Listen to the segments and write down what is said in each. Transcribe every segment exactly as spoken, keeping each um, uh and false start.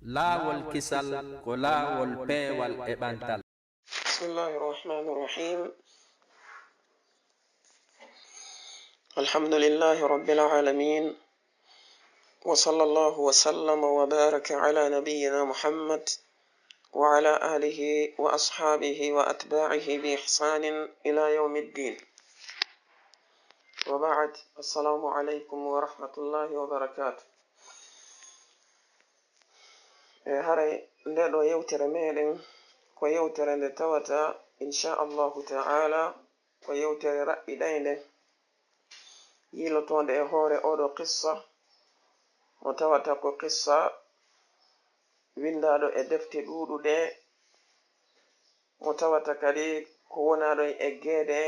Laawol kisal ko laawol peewal e ɓantal. بسم الله الرحمن الرحيم. الحمد لله رب العالمين. وصلى الله وسلم وبارك على نبينا محمد وعلى آله وأصحابه وأتباعه بإحسان إلى يوم الدين. وبعد، السلام عليكم ورحمة الله وبركاته. E haray nde ɗo yewtere meɗen ko yewtere nde tawata, insha Allahu ta'ala, ko yewtere raɓɓiɗaynde yiilotoonde e hoore oɗo qissa, mo tawata ko qissa winndaaɗo e defte ɗuuɗuɗe, mo tawata kadi ko wonaaɗo e eggeede,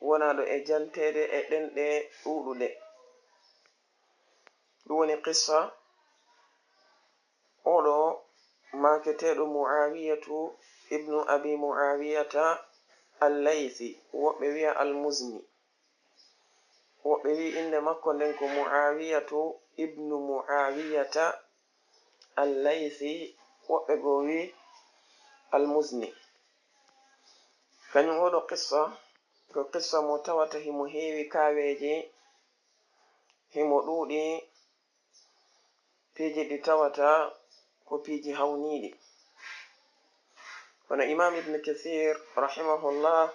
wonaaɗo e janteede e ɗenɗe ɗuuɗuɗe. Ɗum woni qissa oɗo maaketeeɗo Muawiyatu ibnu Abi Muawiyata Al-Laythi, woɓɓe wiya Al-Muzni. Woɓɓe wi'i innde makko nden ko Muawiyatu ibnu Muawiyata Al-Laythi, woɓɓe goo wi'i Al-Muzni. Kañum oɗo qissa ko qissa mo tawata himo heewi kaaweeji, himo ɗuuɗi piiji ɗi tawata ko piiji hawniiɗi. Kono Imaam Ibn Kasiir, rahimahullah,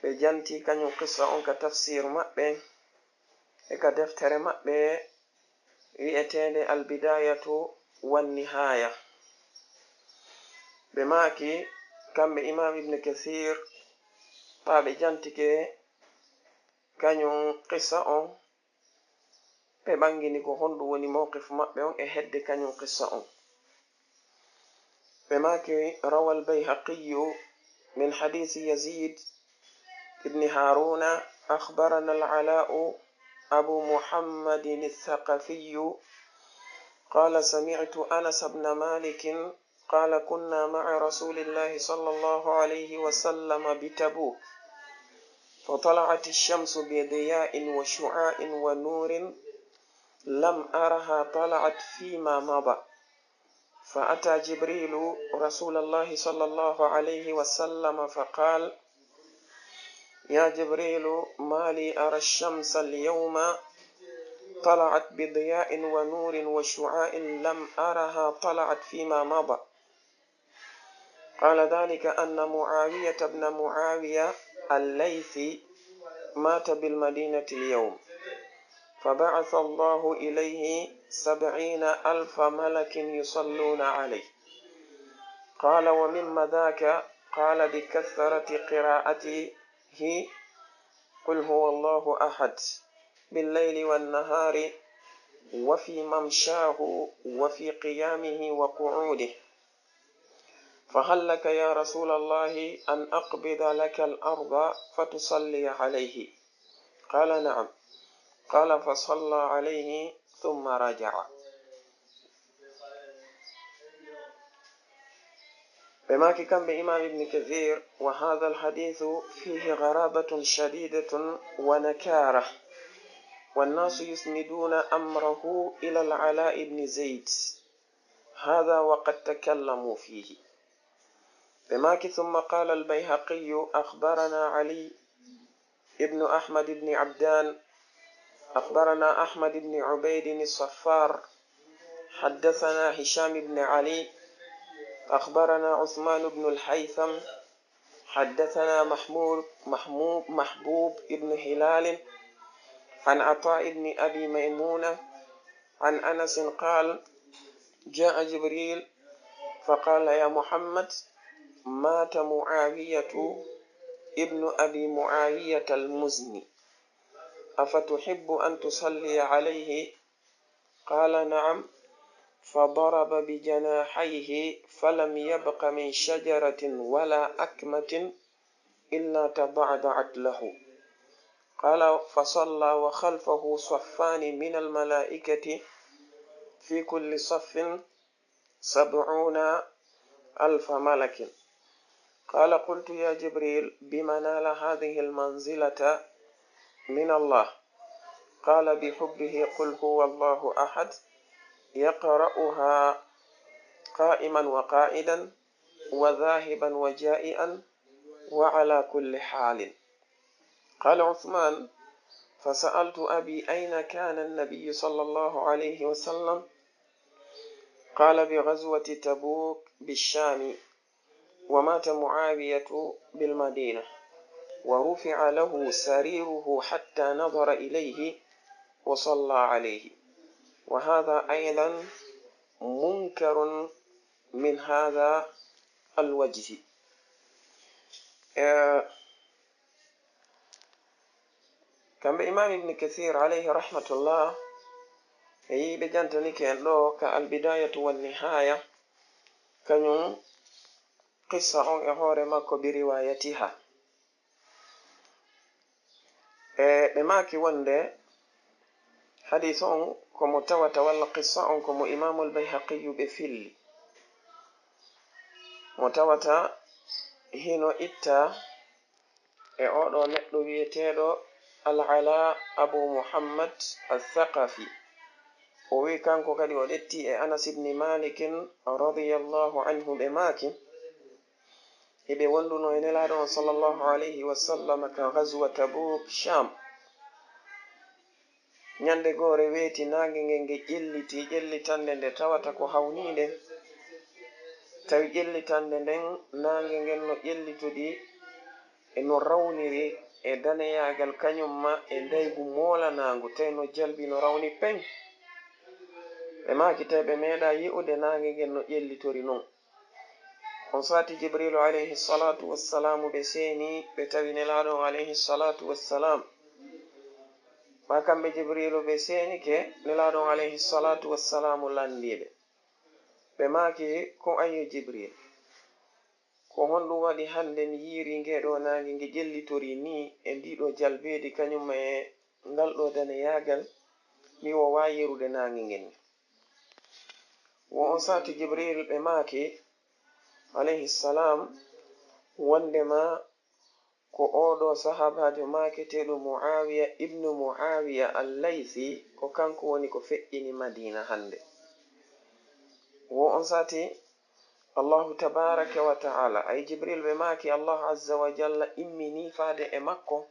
ɓe janti kañum qissa on ka tafsiir maɓɓe e ka deftere maɓɓe wi'eteende Al-Bidaayatu wan-Nihaaya. Ɓe maaki, kamɓe Imaam Ibn Kasiir, ɓaa ɓe jantike kañum qissa on, ɓe ɓanngini ko honɗum woni mawqifu maɓɓe on e hedde kañum qissa on. Ɓe maaki, روى البيهقي من حديث يزيد بن هارون أخبرنا العلاء أبو محمد الثقفي قال سمعت أنس بن مالك قال كنا مع رسول الله صلى الله عليه وسلم بتبوك فطلعت الشمس بضياء وشعاع ونور لم أرها طلعت فيما مضى فأتى جبريل رسول الله صلى الله عليه وسلم فقال يا جبريل ما لي أرى الشمس اليوم طلعت بضياء ونور وشعاع لم أرها طلعت فيما مضى قال ذلك أن معاوية بن معاوية الليثي مات بالمدينة اليوم فبعث الله إليه سبعين ألف ملك يصلون عليه قال ومما ذاك قال بكثرة قراءته قل هو الله أحد بالليل والنهار وفي ممشاه وفي قيامه وقعوده فهل لك يا رسول الله أن أقبض لك الأرض فتصلي عليه؟ قال نعم. قال فصلى عليه ثم رجع. Ɓe maaki kamɓe Imaam Ibn Kathir, وهذا الحديث فيه غرابة شديدة ونكارة، والناس يسندون أمره إلى العلاء بن زيد، هذا وقد تكلموا فيه. Ɓe maaki, ثم قال البيهقي أخبرنا علي بن أحمد بن عبدان أخبرنا أحمد بن عبيد الصفار حدثنا هشام بن علي أخبرنا عثمان بن الهيثم حدثنا محمود، محمود، محبوب بن هلال عن عطاء بن أبي ميمونة عن أنس قال جاء جبريل فقال يا محمد مات معاوية ابن أبي معاوية المزني أفتحب أن تصلي عليه؟ قال نعم. فضرب بجناحيه فلم يبق من شجرة ولا أكمة إلا تضعضعت له. قال فصلى وخلفه صفان من الملائكة في كل صف سبعون ألف ملك. قال قلت يا جبريل بم نال هذه المنزلة من الله؟ قال بحبه قل هو الله أحد يقرأها قائما وقاعدا وذاهبا وجائعا وعلى كل حال. قال عثمان: فسألت أبي: أين كان النبي صلى الله عليه وسلم؟ قال: بغزوة تبوك بالشام، ومات معاوية بالمدينة، ورفع له سريره حتى نظر إليه وصلى عليه، وهذا أيضا منكر من هذا الوجه. Eh, kamɓe Imam Ibn Kathir alayhi rahmatullah, e yiɓe jantanike en ɗo ka Al-Bidayatu wan Nihaya, kañum qissa on e hoore makko bi riwayatiha. E ɓe maaki wonde hadis on ko mo tawata walla qissa on ko mo Imamul Bayhaqiyu ɓe filli. Mo tawata hino itta e oɗo neɗɗo wi'eteeɗo Al-Ala Abu Muhammad Al-Thaqafi. O wi'i kanko kadi o ƴetti e Anas ibn Malikin radiyallahu anhu ɓe maaki, hiɓe wonduno e Nelaaɗo on sallallahu alayhi wa sallam ka ghazwa Tabuk Sham. Ñande goore weeti naange ngen nge ƴelliti, ƴellitande nde tawata ko hawniinde. Tawi ƴellitande nden naange ngen no ƴellitodi e no rawniri e daneyaagal kañum ma e ndaygu moolanaangu, tawi no jalbi no rawni peŋ. Ɓe maaki tawi ɓe meeɗaa yi'ude naange ngen no ƴellitori non. On sati Jibrilu alayhi salatu wassalamu ɓe seeni, ɓe tawi Nelaaɗo on alayhi salatu wassalam. Ɓa kamɓe Jibrilu ɓe seenike Nelaaɗo on alayhi salatu wassalamu landiɓe. Ɓe maaki, ko ayyo Jibril, ko honɗum waɗi hande mi yiiri nge ɗo naange nge ƴellitori ni e ndi ɗo jalbeedi kañum e ngal ɗo daneyaagal, mi wowa yiirude naange ngen ni. Wo on sati Jibril ɓe maaki, alayhi salam, wondema ko oɗo sahabajo maaketeɗo Muawiya ibnu Muawiya al-Laythi, ko kanko woni ko feƴƴini Madina hande. Wo on sati, Allahu tabaraka wa ta'ala, ay Jibril ɓe maaki, Allahu azza wa jalla immini faade e makko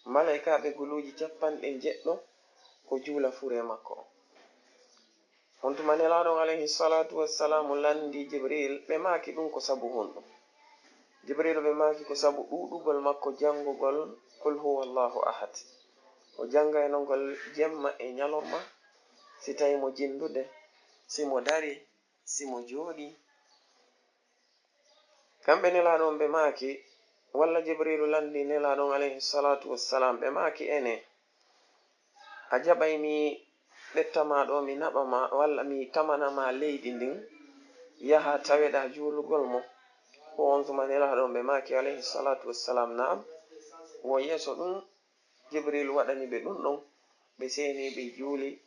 malaykaaɓe guluuji capanɗe njeɗɗo ko juula fure makko. On tuma Nelaaɗo on alayhi salatu wassalamu landi Jibril, ɓe maaki ɗum ko sabu honɗum? Jibril ɓe maaki ko sabu ɗuuɗugol makko janngugol Qul huwa Allahu ahad. O janngaynoo ngol jemma e ñalorma, si tawi mo jinndude, si mo dari, si mo jooɗi. Kamɓe Nelaaɗo on ɓe maaki, walla Jibrilu landi Nelaaɗo on alayhi salatu wassalam, ɓe maaki, ene, a jaɓay mi ɓetta ma ɗo, mi naɓa ma, walla mi tamana ma leydi ndin, yaha taweɗa juulugol mo? Ko on tuma Nelaaɗo on ɓe maaki, alayhi salatu wassalam, naam. Wo yeeso ɗum, Jibril waɗani ɓe ɗum ɗon, ɓe seeni, ɓe juuli,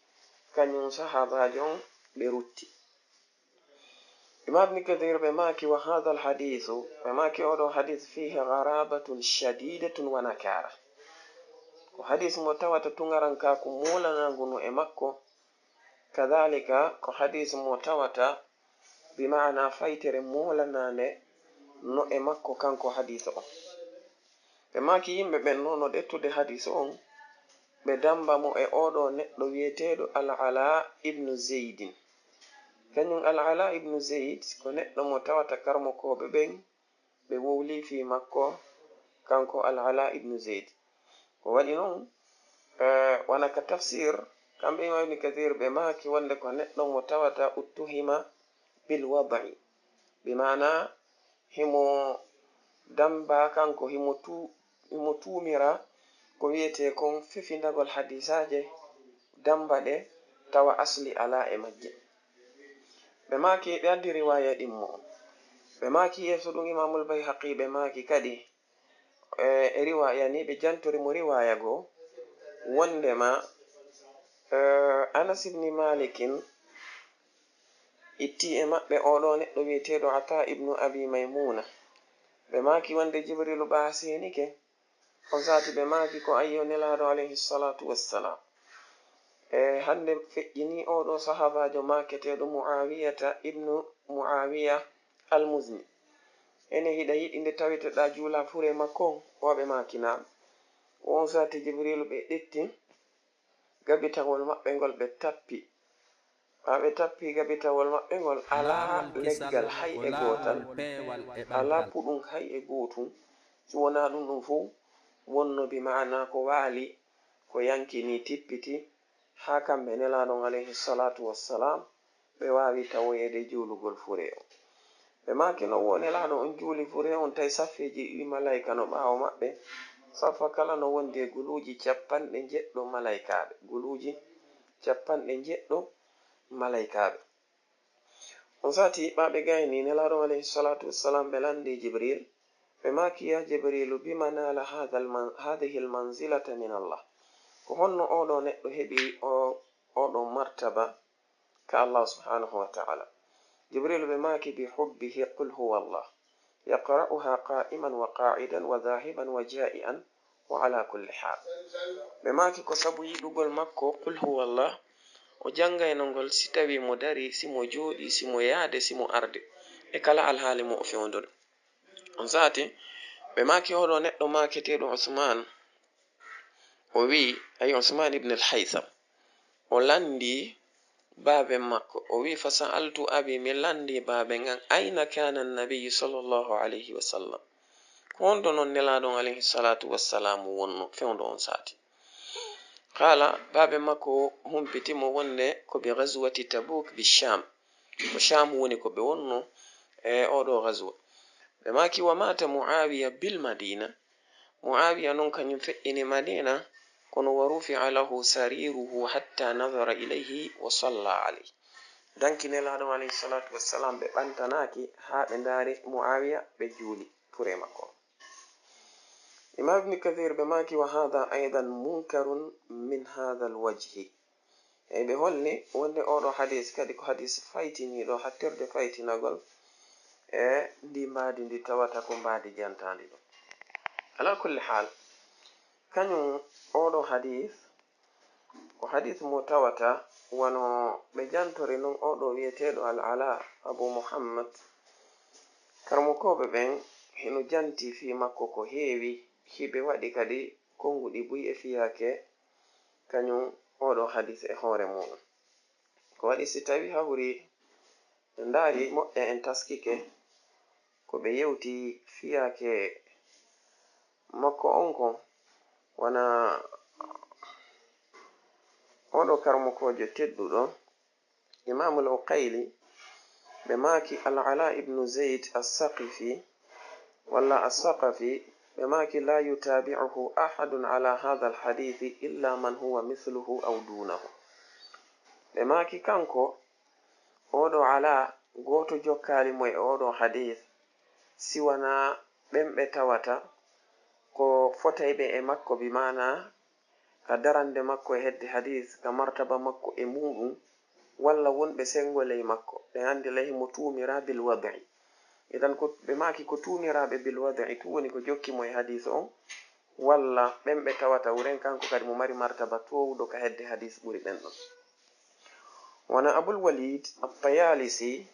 kañum sahaabaajo on, ɓe rutti. Imam Ibn Kathir ɓe maaki, wa hadha al hadithu, ɓe maaki oɗo hadith fihi gharabatun shadidatun wa nakara. Ko hadith mo tawata tungarankaaku moolanaangu no e makko, kadhalika ko hadith mo tawata bi maana faytere moolanande no e makko kanko hadith o. Ɓe maaki yimɓe ɓen no no ƴettude hadith on, ɓe damba mo e oɗo neɗɗo wi'eteeɗo Al-Ala ibnu Zaydin. Kañum Al-Ala ibnu Zayd ko neɗɗo mo tawata karmokooɓe ɓen ɓe wowli fii makko, kanko Al-Ala ibnu Zayd. Ko waɗi non, eh, wona ka tafsir, kamɓe Imam Ibn Kathir ɓe maaki wonde ko neɗɗo mo tawata uttuhima bil wada'i. Bi maana himo damba kanko, himo tu-, himo tuumira ko wi'etee kon fefindagol hadisaaje, damba ɗe, tawa asli alaa e majje. Ɓe maaki, ɓe addi riwaya ɗimmo. Ɓe maaki yeeso ɗum Imamul Bayhaqi, ɓe maaki kadi, e, e riwaya ni, ɓe jantori mo riwaya goo, wondema, e, Anas ibni Malikin itti e maɓɓe oɗo neɗɗo wi'eteeɗo Ata ibnu Abi Maymuna. Ɓe maaki wonde Jibrilu ɓa seenike, on sati ɓe maaki ko ayyo Nelaaɗo alayhi salatu wassalam. E hannde feƴƴini oɗo sahaabaajo maaketeeɗo Mu'aawiyata ibnu Mu'aawiya al-Muzni. Ene hiɗa yiɗi nde taweteɗaa juula fure makko on? Wo ɓe maaki naam. Wo on saati Jibriilu ɓe ɗetti gabitawol maɓɓe ngol ɓe tappi. Ɓaa ɓe tappi gabitawol maɓɓe ngol, alaa leggal hay e gootal, alaa puɗum hay e gootum. Si wonaa ɗum, ɗum fof wonno bi maana ko waali, ko yankini, tippiti, haa kamɓe Nelaaɗo on alayhi salaatu wassalaam, ɓe waawi tawoyeede juulugol fure on. Ɓe maaki no wo Nelaaɗo on juuli fure on, tawi saffeeji ɗiɗi malaayika no ɓaawo maɓɓe, saffa kala no wondi e guluuji capanɗe njeɗɗo malaykaaɓe, guluuji capanɗe njeɗɗo malaykaaɓe. On saati ɓaa ɓe gayni Nelaaɗo on alayhi salaatu wassalaam, ɓe lanndi Jibril, ɓe maaki, "Ya Jibrilu, bima naala haadha al-man-, haadhihi al-manzilata min Allah?" Ko honno oɗo neɗɗo heɓi o, oɗo martaba ka Allah subhanahu wa ta'ala? Jibril ɓe maaki, "Bi hubbihi qul huwa Allah, yaqra'uha qa'iman wa qa'idan wa dhahiban wa ja'ian wa ala kulli hal." Ɓe maaki, "Ko sabu yiɗugol makko qul huwa Allah, o janngayno ngol si tawi mo dari, si mo jooɗi, si mo yaade, si mo arde, e kala alhaali mo o fewndori." On saati, ɓe maaki, oɗo neɗɗo maaketeeɗo Usmaan, o wi'i, ay Usmaan ibn al-Haytham, o lanndi baaben makko, o wi'i, "Fa sa'altu abi, mi lanndi baaben an, ayna kana an-nabiyyu sallallahu alayhi wa sallam? Ko honto non Nelaaɗo on alayhi salatu wassalamu wonno fewndo on saati?" Qala, baaben makko humpiti mo wonde ko bi ghazwati Tabuk bi Sham. Ko Sham woni ko ɓe wonno e oɗo ghazwa. Ɓe maaki, "Wa mata Muawiya bil Madina." Muawiya non kañum feƴƴini Madina, kono "wa rufi'a lahu sariruhu hatta nadhara ilayhi wa salla alayhi." Danki Nelaaɗo alayhi salatu wassalam ɓe ɓantanaaki haa ɓe ndaari Muawiya, ɓe juuli fure makko. Imam Ibn Kathir ɓe maaki, "Wa hadha aydan munkarun min hadha al-wajhi." Eyi, ɓe holli wonde oɗo hadis kadi ko hadis faytiniiɗo, hattirde faytinagol e ndi mbaadi ndi tawata ko mbaadi jantaandi ɗum. Ala kulli hal, kañum oɗo hadis, ko hadis mo tawata wano ɓe jantori non oɗo wiyeteeɗo Al Ala Abu Muhammad. Karmokooɓe ɓen hino janti fii makko ko heewi, hiɓe waɗi kadi konnguɗi buy e fiyaake kañum oɗo hadis e hoore muɗum. Ko waɗi si tawi hawri en ndaari moƴƴa en taskike ko ɓe yewti fiyaake makko on kon, wona oɗo karmokoojo tedduɗo, Imamul Uqayli, ɓe maaki Al Ala ibnu Zayd As-Saqifi, walla As-Saqafi, ɓe maaki, "La yutabi'uhu ahadun ala hadha al-hadithi illa man huwa mithluhu aw dunahu." Ɓe maaki, kanko oɗo Ala, gooto jokkaali mo e oɗo hadith, si wanaa ɓen ɓe tawata ko fotayɓe e makko, bi maana ka darande makko e hedde hadith, ka martaba makko e muɗum, walla wonɓe senngo ley makko, ɓe anndi ley himo tuumiraa bil wad'i. Idan ko ɓe maaki ko tuumiraaɓe bil wad'i tun woni ko jokki mo e hadith on, walla ɓen ɓe tawata wuren kanko kadi mo mari martaba toowuɗo ka hedde hadith ɓuri ɓen ɗon. Wona Abul Walid At-Tayalisi,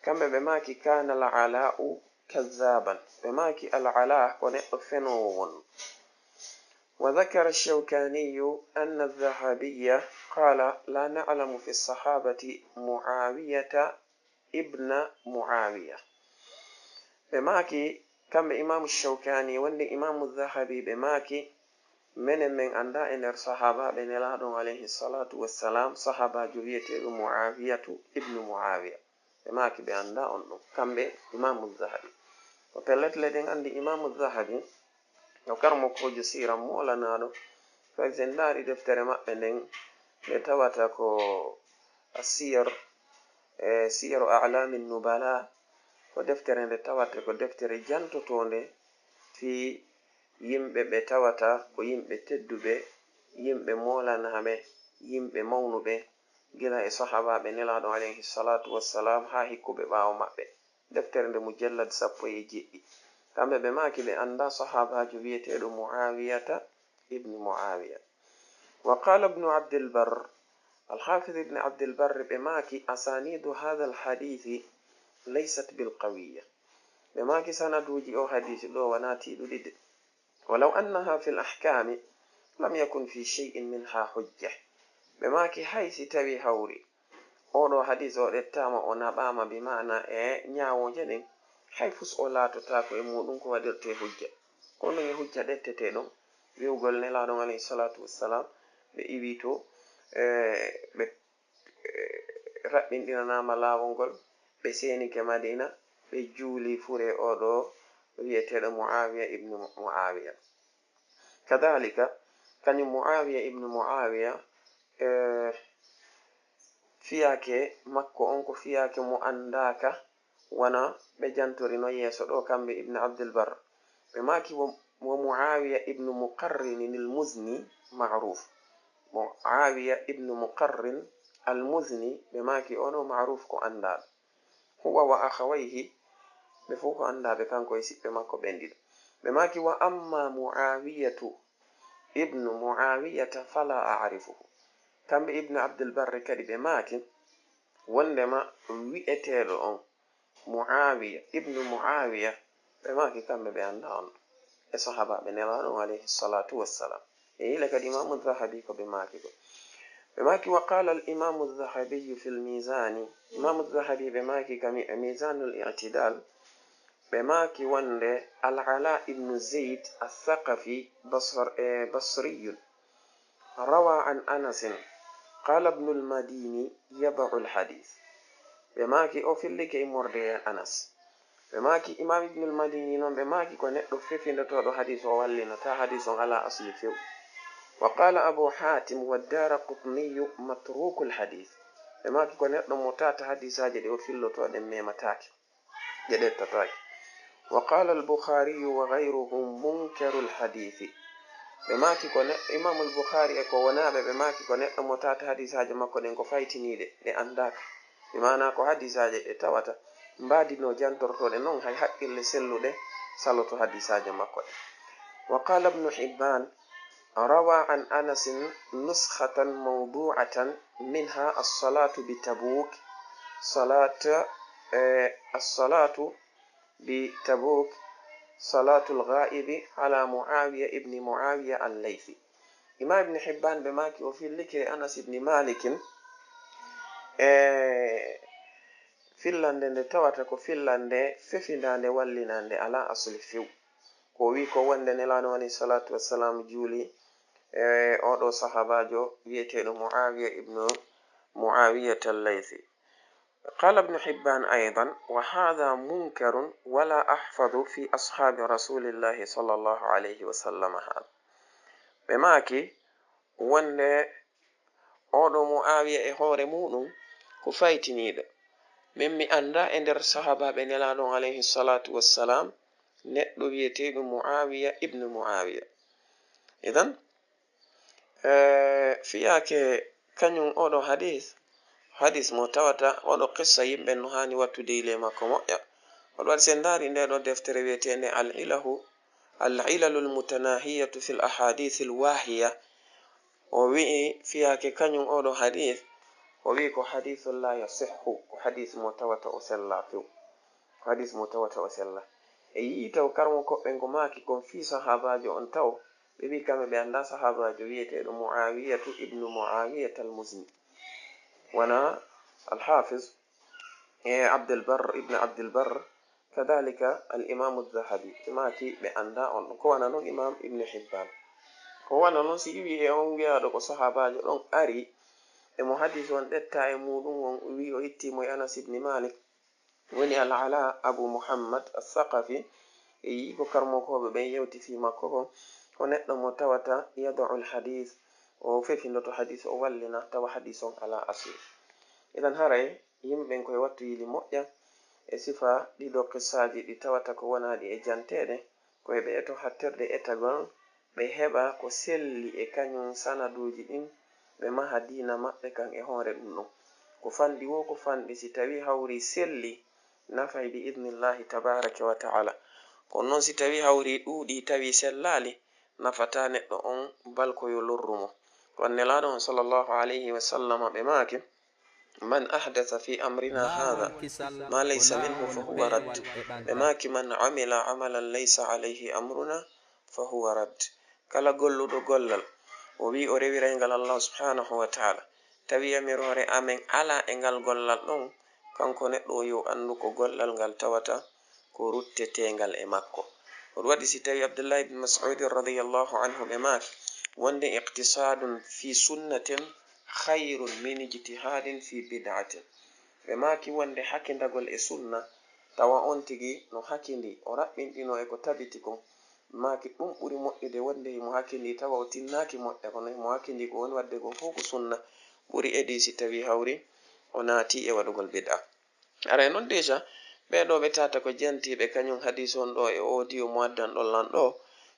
kamɓe ɓe maaki, "Kana al-Ala'u kazzaban." Ɓe maaki Al-Ala ko neɗɗo fenoowo won. Wa dhakara Ash-Shawkaniyu anna Adh-Dhahabiyya qala, "La na'lamu fi as-sahabati Muawiyata ibna Muawiya." Ɓe maaki, kamɓe Imaamu Shawkani, wonde Imaamu Dhahabi, ɓe maaki, "Menen men anndaa e nder sahaabaaɓe Nelaaɗo on alayhi salatu wassalam, sahaabaajo wiyeteeɗo Muawiyatu ibnu Muawiya." Ɓe maaki ɓe anndaa on ɗon, kamɓe Imaamu Dhahabi. Ko pellet, leɗen anndi Imaamu Dhahabi, o karmokoojo siira moolanaaɗo. Fay si en ndaari deftere maɓɓe nden, nde tawata ko As-Siyar, e Siyaru A'lamin Nubala, ko deftere nde tawata ko deftere jantotoonde fii yimɓe ɓe tawata ko yimɓe tedduɓe, yimɓe moolanaaɓe, yimɓe mawnuɓe, gila e sahaabaaɓe Nelaaɗo alayhi salatu wassalam haa hikkuɓe ɓaawo maɓɓe. Deftere nde mujallad sappo e jeɗɗi. Kamɓe ɓe maaki ɓe anndaa sahaabaajo wiyeteeɗo Muawiyata ibnu Muawiya. Wa qala Ibnu Abdil Barr, Alhafiz Ibn Abdul Barr ɓe maaki, asanidu hadha alhadithi laysat bilqawiyya. Ɓe maaki sanaduuji o hadiisi ɗo wonaa tiiɗuɗi de. Walaw annaha fil ahkami lam yakun fi shay'in minha hujja. Ɓe maaki hay si tawi hawri oɗo hadiis o ɗettaama, o naɓaama bi maana e ñaawooje ɗen, hay fus o laatotaako e muuɗum ko waɗirtee hujja. Ko ɗum e hujja ɗettetee ɗon, wi'ugol Nelaaɗo on alayhi salaatu wassalam, ɓe iwii to, e, ɓe, e, raɓɓinɗinanaama laawol ngol, ɓe seenike Madiina, ɓe juuli furee oɗo wi'eteeɗo Mu'aawiya ibnu Mu'aawiya. Kadaalika, kañum Mu'aawiya ibnu Mu'aawiya, e, fiyaake makko on ko fiyaake mo anndaaka, wano ɓe jantori non yeeso ɗo, kamɓe Ibn Abdul Barr. Ɓe maaki wo, wo Mu'aawiya ibnu Muqarrin al-Muzni ma'ruf. Mu'aawiya ibnu Muqarrin al-Muzni, ɓe maaki ono ma'ruf ko anndaaɗo. Huwa wa akhawayhi, ɓe fof ko anndaaɓe kanko e siɓɓe makko ɓen ɗiɗo. Ɓe maaki, wa amma Mu'aawiyatu ibnu Mu'aawiyata fala a'rifuhu. Kamɓe Ibnu Abdul Barri kadi ɓe maaki, wonndema wi'eteeɗo on, Mu'aawiya ibnu Mu'aawiya, ɓe maaki kamɓe ɓe anndaa on e sahaabaaɓe Nelaaɗo on alayhi salaatu wassalam. E yila kadi Imaamu Zahabi ko ɓe maaki ko. Ɓe maaki, wa qaala al Imaamu Zahabiyu fil Miizaani. Imaamu Zahabi ɓe maaki ka mi-, Miizaanul I'tidaal, ɓe maaki wonde Al Alaa ibnu Zayd As-Saqafi Basr-, e, Basriyun. Rawa an Anasin, qaala Ibnul Madini yada'u al-hadiis. Ɓe maaki o fillike immorde e Anas. Ɓe maaki Imaam Ibnul Madini non, ɓe maaki ko neɗɗo fefindotooɗo hadiis, o wallinataa hadiis on alaa asli few. Wa qaala Abu Haatim wa Daaraqutniyu matruukul hadiis. Ɓe maaki ko neɗɗo mo tata hadiisaaji ɗi o fillotoo ɗen memataake. Ɗe ɗettataake. Wa qaala al-Bukhaariyu wa ghayruhu munkarul hadiisi. Ɓe maaki ko ne-, Imaamul Bukhaari e ko wonaaɓe, ɓe maaki ko neɗɗo mo tata hadiisaaji makko ɗen ko faytiniiɗe, ɗe anndaaka. Bi maanaa ko hadiisaaji ɗe tawata mbaadi no jantortooɗe non, hay haqqille selluɗe saloto hadiisaaji makko ɗen. Wa qaala Ibnu Hibbaan, rawa an Anasin nuskhatan mawdu'atan minha as-salaatu bi Tabuuk, salaat, eh, as-salaatu bi Tabuuk, salaatul ghaa'ibi ala Mu'aawiya ibni Mu'aawiya al-Laythi. Imaam Ibni Hibbaan ɓe maaki o fillike Anas ibni Maalikin, e fillande nde tawata ko fillande fefindaande, wallinaande alaa asli few. Ko o wi'i ko wonde Nelaaɗo alayhi salaatu wassalaam juuli e oɗo sahaabaajo wi'eteeɗo Mu'aawiya ibnu Mu'aawiyata al-Laythi. Qaala Ibnu Hibbaan aydan, wa haadha munkarun wa laa ahfadu fi ashaabi Rasuulillaahi sallallaahu alayhi wa sallam haadha. Ɓe maaki wonde oɗo Mu'aawiya e hoore muuɗum ko faytiniiɗo. Min mi anndaa e nder sahaabaaɓe Nelaaɗo on alayhi salaatu wassalaam neɗɗo wi'eteeɗo Mu'aawiya ibnu Mu'aawiya. Idan, eh, fiyaake kañum oɗo hadiis, hadiis mo tawata oɗo qissa yimɓe no haani wattude yile makko moƴƴa. Oɗo waɗi, si en ndaari nde ɗo deftere wi'eteende Al Ilahu, Al Ilalul Mutanaahiyatu fil Ahaadiisil Waahiya, o wi'i fiyaake kañum oɗo hadiis, o wi'i ko hadiisun laa yasihhu, ko hadiis mo tawata o sellaa few. Ko hadiis mo tawata o sellaa. E yi'i taw karmo koɓɓe ngo maaki kon fii sahaabaajo on taw, ɓe wi'i kamɓe ɓe anndaa sahaabaajo wi'eteeɗo Mu'aawiyatu ibnu Mu'aawiyata al-Muzni. Wonaa Al-Haafiz, e, Abdul Barr, ibnu Abdul Barr, kadaalika Al Imaamu Zahabi, ɓe maaki ɓe anndaa on. Ko wonaa non Imaam Ibnu Hibbaan. Ko wonaa non si iwi e on wiyaaɗo ko sahaabaajo ɗon ari, e mo hadiis on ɗetta e muuɗum on, wi'i o itti mo e Anas ibni Maalik, woni Al Alaa Abu Muhammad As-Saqafi, e yi'i ko karmokooɓe ɓen yewti fii makko kon, ko neɗɗo mo tawata yada'ul hadiis, o fefindoto hadiis, o wallina, tawa hadiis on alaa asli. Idan haray yimɓe ɓen ko e wattu yili moƴƴa e sifa ɗiɗo qissaaji ɗi tawata ko wonaa ɗi e janteede, ko e ɓe eto hattirde etagol, ɓe heɓa ko selli e kañum sanaduuji ɗin, ɓe maha diina maɓɓe kan e hoore ɗum ɗon. Ko fanɗi woo ko fanɗi, si tawii hawrii selli, nafay bi idnillaahi tabaaraka wa ta'aala. Kono non si tawii hawrii ɗuuɗii tawii sellaali, nafataa neɗɗo on bal ko yo lorru mo. Ko Nelaaɗo on sallallahu alayhi wa sallam ɓe maaki, "Man ahdatha fi amrina hadha ma laysa minhu fa huwa radd." Ɓe maaki, "Man amila amalan laysa alayhi amruna fa huwa radd." Kala golluɗo gollal, o wi'i o rewiray ngal Allah subhanahu wa ta'ala, tawi yamiroore amen alaa e ngal gollal ɗon, kanko neɗɗo o yo anndu ko gollal ngal tawata ko rutteteengal e makko. Ko ɗum waɗi si tawi Abdullahi ibn Mas'ud radiyallahu anhu ɓe maaki, wonde iqtisadun fi sunnatin khayrun min ijtihadin fi bid'atin. Ɓe maaki wonde hakindagol e sunna, tawa on tigi no hakindi, o raɓɓinɗino e ko tabiti kon. Ɓe maaki ɗum ɓuri moƴƴude wonde himo hakindi, tawa o tinnaaki moƴƴa, kono himo hakindi ko woni waɗde kon fof ko sunna, ɓuri edi si tawi hawri o naati e waɗugol bid'a. Aray non déjà, ɓee ɗoo ɓe tata ko jantiiɓe kañum hadiis on ɗoo e audio mo addan ɗon lan ɗoo,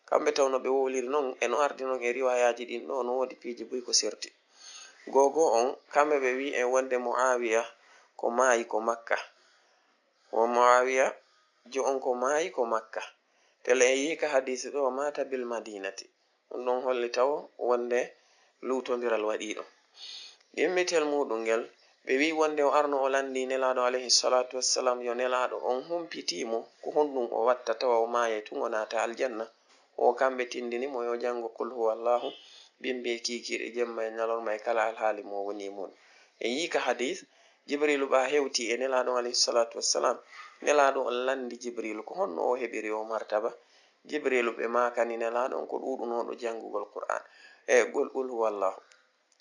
kamɓe tawno ɓe wowliri non, e no ardi non e riwaayaaji ɗin ɗoo, no woodi piiji buy ko serti. Goo goo on, kamɓe ɓe wi'i en wonde Muawiya ko maayi ko Makka. Wo Muawiya jo on ko maayi ko Makka. Tele en yi'i ka hadiisi ɗoo, "Maata bil Madinati." Ɗum ɗon holli taw wonde luutondiral waɗii ɗon. Ɗimmitel muuɗum ngel, ɓe wi'i wonde o arno o lanndii Nelaaɗo alayhi salaatu wassalaam, yo Nelaaɗo on humpitii mo, ko honɗum o watta tawa o maayay tun o naata aljanna? O kamɓe tindini mo yo janngo Qul huwallahu, bimbi e kiikiiɗe jemma e ñalorma e kala alhaali mo woni e mun. En yi'i ka hadiis, Jibriilu ɓaa hewti e Nelaaɗo on alayhi salaatu wassalaam. Nelaaɗo on lanndi Jibriilu ko honno o heɓiri o martaba. Jibriilu ɓe maakani Nelaaɗo on ko ɗuuɗunooɗo janngugol Qur'aan, e gol Qul huwallahu.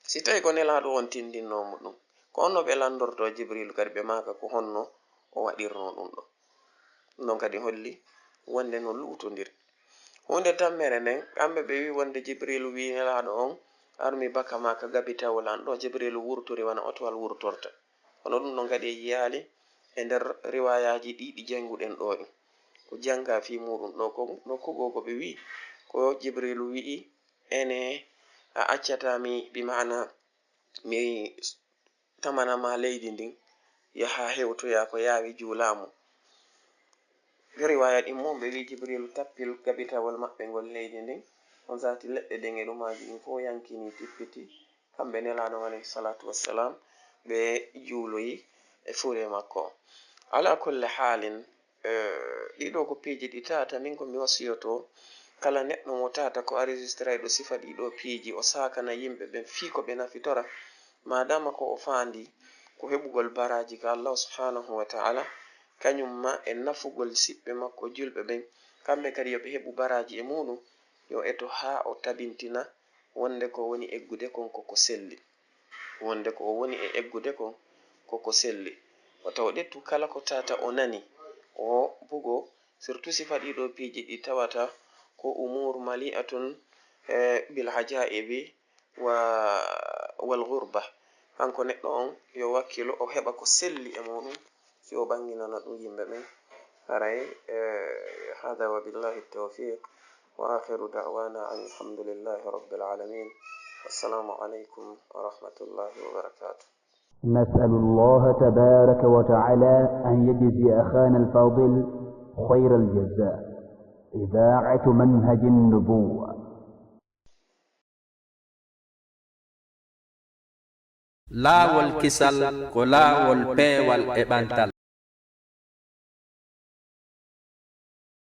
Si tawi ko Nelaaɗo on tinndinno mo ɗum, ko honno ɓe lanndorto Jibriilu kadi ɓe maaka ko honno o waɗirno ɗum ɗo? Ɗum ɗon kadi holli wonde no luutondiri. Huunde tammere nden, kamɓe ɓe wi'i wonde Jibriilu wi'i Nelaaɗo on, "Ar mi baka ma ka gabitawol an ɗo." Jibriilu wurtori wano otowal wurtorta. Kono ɗum ɗon kadi e yiyaali e nder riwaayaaji ɗi, ɗi jannguɗen ɗoo ɗin. Ko jannga fii muuɗum ɗoo ko, ɗo ko goo ko ɓe wi'i, ko Jibriilu wi'i, "Ene a accata mi, bi maana mi tamana ma leydi ndin, yaha hewtoya ko yaawi juulaa mo." Riwaaya ɗin mo ɓe wi'i Jibriilu tappil gabitawol maɓɓe ngol leydi ndin, on saati leɗɗe ɗen e ɗumaaji ɗin fof yankini tippiti, kamɓe Nelaaɗo on alayhi salaatu wassalaam, ɓe juuloyi e fuure makko. Ala kulli haalin, eh, ɗiɗo ko piiji ɗi tata, min ko mi wasiyoto kala neɗɗo mo tata ko enregistrayɗo sifa ɗiɗo piiji, o saakana yimɓe ɓen fii ko ɓe nafitora, maadama ko o faandi ko heɓugol baraaji ka Allah subhanahu wa ta'ala, kañum ma e nafugol siɓɓe makko julɓe ɓen, kamɓe kadi yo ɓe heɓu baraaji e muuɗum, yo eto haa o tabintina wonde ko woni eggude kon ko ko selli. Wonde ko o woni e eggude kon ko ko selli. O taw ɗettu kala ko tata o nani, o bugo, surtout sifa ɗiɗo piiji ɗi tawata ko umur mali'atun, eh, bil ajaibi wa, wal ghurba. Kanko neɗɗo on yo wakkilu, o heɓa ko selli e muɗum, si o ɓanginana ɗum yimɓe ɓen. Haray, eh, hada wa billahi tawfiq. Wa akhiru da'wana an alhamdulillahi rabbil alamin. Wassalamu alaikum wa rahmatullahi wa barakatuh. نسأل الله تبارك وتعالى أن يجزي أخانا الفاضل خير الجزاء. إذاعة منهج النبوة. Laawol kisal ko laawol peewal e ɓantal.